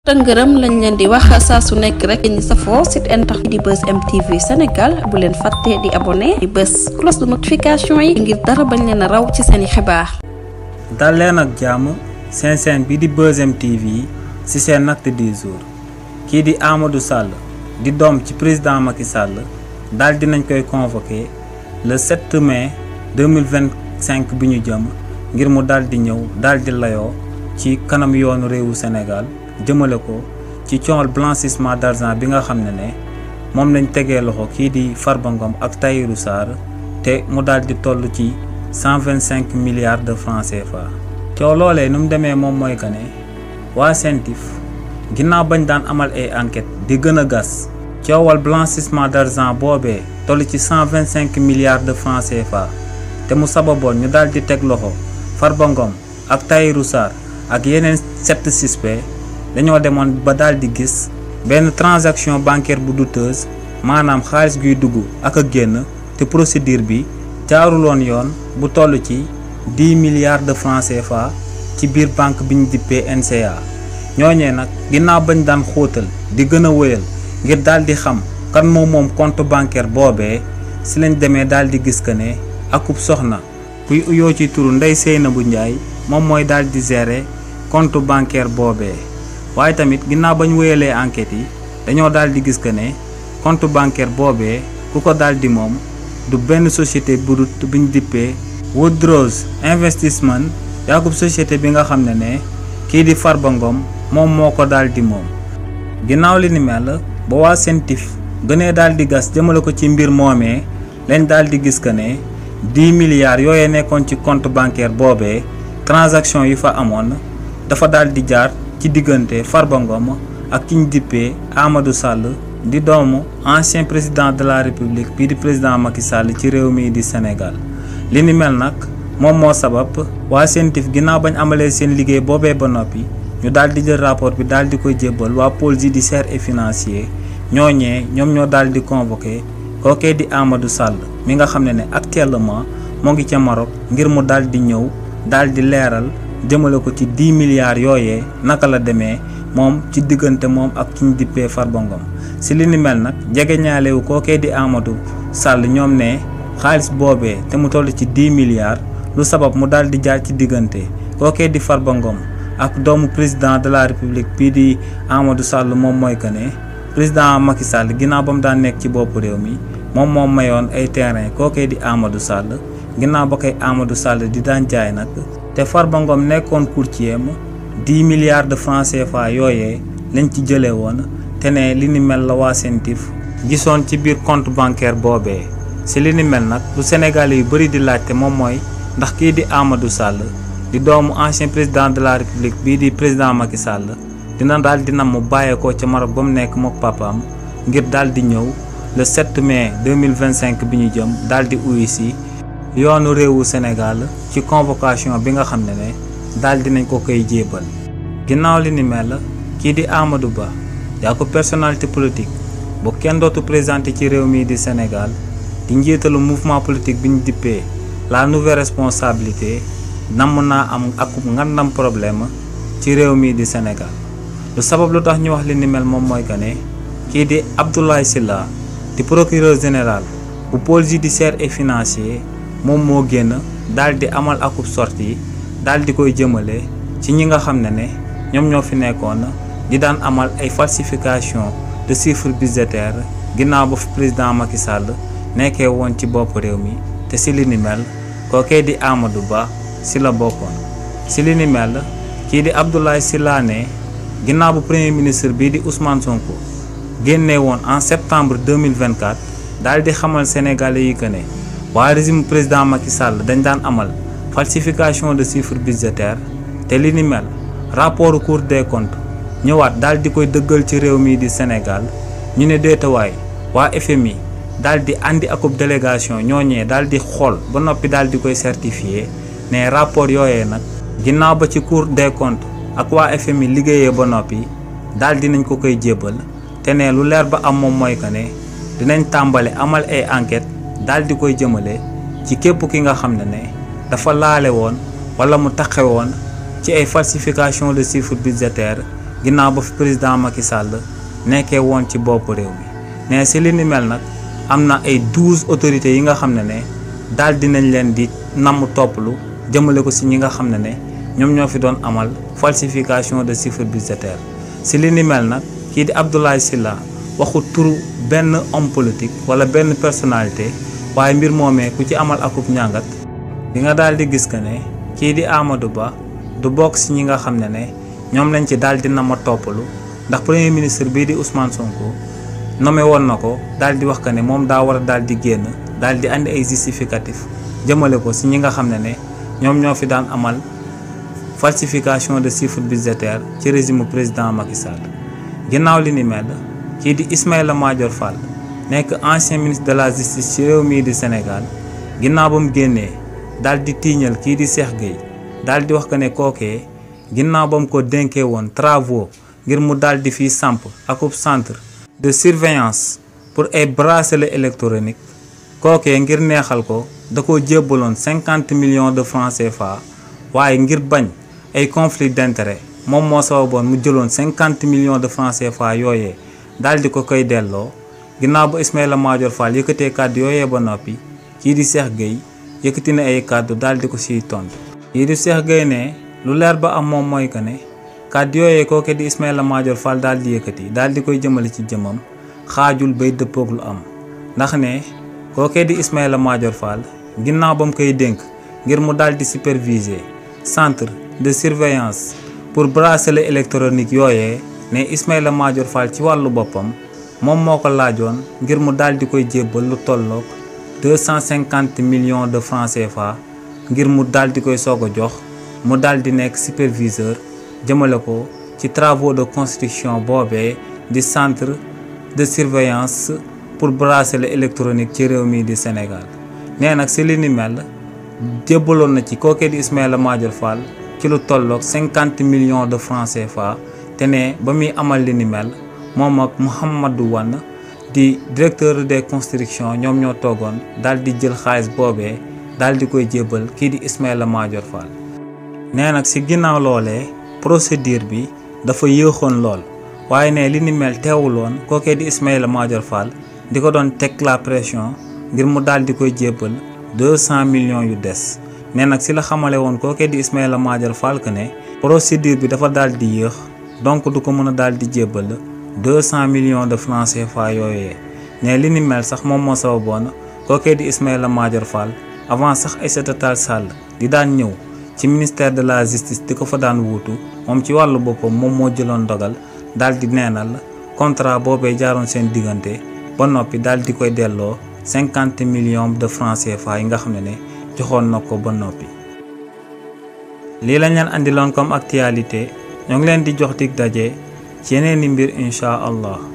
tëngërëm lañ leen di wax saa su nekk rek ñi safoo site internet di Buzz M TV Sénégal bu leen fàtte di abonné di bës cloche de notification yi ngir dara bañ leen a raw ci seeni xibaar. dal leen ak jàmm seen chaîne bi di Buzz M TV ci seen acte du jour kii di Amadou Sall di doom ci président Macky Sall daal dinañ koy convoqué le 7 mai 2025 bi ñu jëm ngir mu daal di ñëw daal di layoo ci kanam yoonu réewu Sénégal jëmale ko ci coowal blanchissement d'argent bi nga xam ne moom lañ tegee loxo kii di Farba Ngom ak Tahirou Sarr te mu daal di toll ci 125 milliards de francs CFA. coow loolee nu mu demee moom mooy que ne waa CENTIF ginnaaw bañ daan amal ay enquête di gën a gas coowal blanchissement d'argent boobee toll ci 125 milliards de francs CFA te mu sababoon ñu daal di teg loxo Farba Ngom ak Tahirou Sarr ak yeneen 7 suspects dañoo demoon ba daal di gis benn transaction bancaire bu douteuse maanaam xaalis guy dugg ak a génn te procédure bi jaaruloon yoon bu toll ci 10 milliards de francs CFA ci biir banque bi ñu dippee NCA ñooñee nag ginnaaw bañ daan xóotal di gën a wëyal ngir daal di xam kan moom compte bancaire boobee si lañ demee daal di gis que ne akub soxna kuy uyoo ci turu Ndeye Seynabou Ndiaye moom mooy daal di gérer compte bancaire boobee. waaye tamit ginnaaw ba ñu wéyalee enquête yi dañoo daal di gis que ne compte bancaire boobee ku ko daal di moom du benn société bu dut bi ñu dippee Woodrose Investment yaakub société bi nga xam ne kii di Farba Ngom moom moo ko daal di moom. ginnaaw li ni mel ba waa CENTIF gënee daal di gas jëmale ko ci mbir moomee lañ daal di gis que ne 10 milliards yooyee nekkoon ci compte bancaire boobee transaction yi fa amoon dafa daal di jaar. ci diggante Farba Ngom ak ki ñu dippee Amadou Sall di doomu ancien président de la république bii di président Macky Sall ci réew mi di Sénégal li ni mel nag moom moo sabab waa CENTIF ginnaaw bañ amalee seen liggéey boobee ba noppi ñu daal di jël rapport bi daal di koy jébbal waa pôle judiciaire et financier ñooñee ñoom ñoo daal di convoqué kookee di Amadou Sall mi nga xam ne actuellement moo ngi ca Maroc ngir mu daal di ñëw daal di leeral jëmale ko ci 10 milliards yooyee naka la demee moom ci diggante moom ak ki ñu dippee Farba Ngom si li ni mel nag jege ñaalewu kookee di Amadou Sall ñoom ne xaalis boobee te mu toll ci 10 milliards lu sabab mu daal di jaar ci diggante kookee di Farba Ngom ak doomu président de la république bii di Amadou Sall moom mooy que ne président Macky Sall ginnaaw ba mu daan nekk ci boppu réew mi moom mayoon ay terrain kookee di Amadou Sall ginnaaw ba koy Amadou Sall di daan jaay nag. te Farba Ngom nekkoon courtier mu 10 milliards de francs CFA yooyee lañ ci jëlee woon te ne li ni mel la waa CENTIF gisoon ci biir compte bancaire boobee si li ni mel nag lu Sénégalais yu bëri di laajte moom mooy ndax kii di Amadou Sall di doomu ancien président de la république bii di président Macky Sall dina daal di nam mu bàyyeekoo ca Maroc ba mu nekk mook papaam ngir daal di ñëw le 7 mai 2025 bi ñu jëm daal di uyu si yoonu réewu Sénégal ci convocation bi nga xam ne daal dinañ ko koy jébal ginnaaw li ni mel kii di Amadou Ba yaa ko personnalité politique bu kenn dootu présenté ci réew mi di Sénégal di njiitalu mouvement politique bi ñu dippee la nouvelle responsabilité namm naa am ak ngandam problème ci réew mi di Sénégal lu sabab lu tax ñu wax li ni mel moom mooy que ne kii di Abdoulaye Sylla di procureur général bu pôle judiciaire et financier moom moo génn daal di amal akub sortie daal di koy jëmale ci ñi nga xam ne ñoom ñoo fi nekkoon di daan amal ay falsification de chiffres budgétaires ginnaaw ba fi président Macky Sall nekkee woon ci bopp réew mi te si li ni mel kookee di Amadou Ba si la bokkoon si li ni mel kii di Abdoulaye Sylla ne ginnaaw bu premier ministre bii di Ousmane Sonko génnee woon en septembre 2024 daal di xamal Sénégalais yi que ne waa régime président Macky Sall dañ daan amal falsification de chiffres budgétaires te li ni mel rapport Cour des comptes ñëwaat daal di koy dëggal ci réew mi di Sénégal ñu ne déetawaay waa FMI daal di andi akub délégation ñooñee daal di xool ba noppi daal di koy certifié ne rapport yooyee nag ginnaaw ba ci Cour des comptes ak waa FMI liggéeyee ba noppi daal di nañ ko koy jébbal te ne lu leer ba am moom mooy que ne dinañ tàmbale amal ay enquête daal di koy jëmale ci képp ki nga xam ne dafa laale woon wala mu taxe woon ci ay falsification de chiffres budgétaires ginnaaw ba fi président Macky Sall nekkee woon ci bopp réew mi ne si li ni mel nag am na ay 12 autorités yi nga xam ne daal dinañ leen di namm topplu jëmale ko si ñi nga xam ne ñoom ñoo fi doon amal falsification de chiffres budgétaires si li ni mel nag kii di Abdoulaye Sylla waxu turu benn homme politique wala benn personnalité waaye mbir moomee ku ci amal akub ñàngat di nga daal di gis que ne kii di Amadou Ba du bokk si ñi nga xam ne ñoom lañ ci daal di nama toppalu ndax premier ministre bii di Ousmane Sonko nommé woon na ko daal di wax que ne moom daa war a daal di génn daal di andi ay justificatif jëmale ko si ñi nga xam ne ñoom ñoo fi daan amal falsification de chiffres budgétaires ci régime président Macky Sall ginnaaw li ni mel kii di Ismaïla Madior Fall nekk ancien ministre de la justice ci réew mii di Sénégal ginnaaw ba mu génnee daal di tiiñal kii di Cheikh Gueye daal di wax que ne kookee ginnaaw ba mu ko dénkee woon travaux ngir mu daal di fii samp akub centre de surveillance pour ay bracelets électroniques kookee ngir neexal ko da ko jébbaloon 50 millions de francs CFA waaye ngir bañ ay conflit d'intérêt moom moo sababoon mu jëloon 50 millions de francs CFA yooyee daal di ko koy delloo ginnaaw ba Ismaïla Madior Fall yëkkatee kàddu yooyee ba noppi kii di Cheikh Gueye yëkkati na ay kàddu daal di ko siy tontu. kii di Cheikh Gueye ne lu leer ba am moom mooy que ne kàddu yooyee kooke di Ismaïla Madior Fall daal di yëkkati daal di koy jëmale ci jëmam xaajul bay dëppoog lu am ndax ne kooke di Ismaïla Madior Fall ginnaaw ba mu koy dénk ngir mu daal di superviser centre de surveillance pour bracelet électronique yooyee ne Ismaïla Madior Fall ci wàllu boppam moom moo ko laajoon ngir mu daal di koy jébbal lu tolloog 250 millions de francs CFA ngir mu daal di koy soog a jox mu daal di nekk superviseur jëmale ko ci travaux de construction boobee di centre de surveillance pour bracelet électronique ci réew mi di Sénégal nee nag si li ni mel jébbaloon na ci kooke di Ismaïla Madior Fall ci lu tolloog 50 millions de francs CFA te ne ba muy amal li ni mel moom ak Mouhamadou Wane di directeur des constructions ñoom ñoo toogoon daal di jël xaalis boobee daal di koy jébbal kii di Ismaïla Madior Fall nee nag si ginnaaw loolee procédure bi dafa yéexoon lool waaye ne li ni mel teewuloon kookee di Ismaïla Madior Fall di ko doon teg la pression ngir mu daal di koy jébbal 200 millions yu des nee nag si la xamale woon kookee di Ismaïla Madior Fall que ne procédure bi dafa daal di yéex donc du ko mën a daal di jébbal 200 millions de francs CFA yooyee ne li ni mel sax moom moo sababoon kookee di Ismaïla Madior Fall avant sax Aïssata Tall Sall di daan ñëw ci ministère de la justice di ko fa daan wuutu moom ci wàllu boppam moom moo jëloon dogal daal di neenal contrat boobee jaaroon seen diggante ba noppi daal di koy delloo 50 millions de francs CFA yi nga xam ne joxoon na ko ba noppi. lii lañ leen andiloon comme actualité ñoo ngi leen di jox dig daje ci yeneen i mbir incha allah.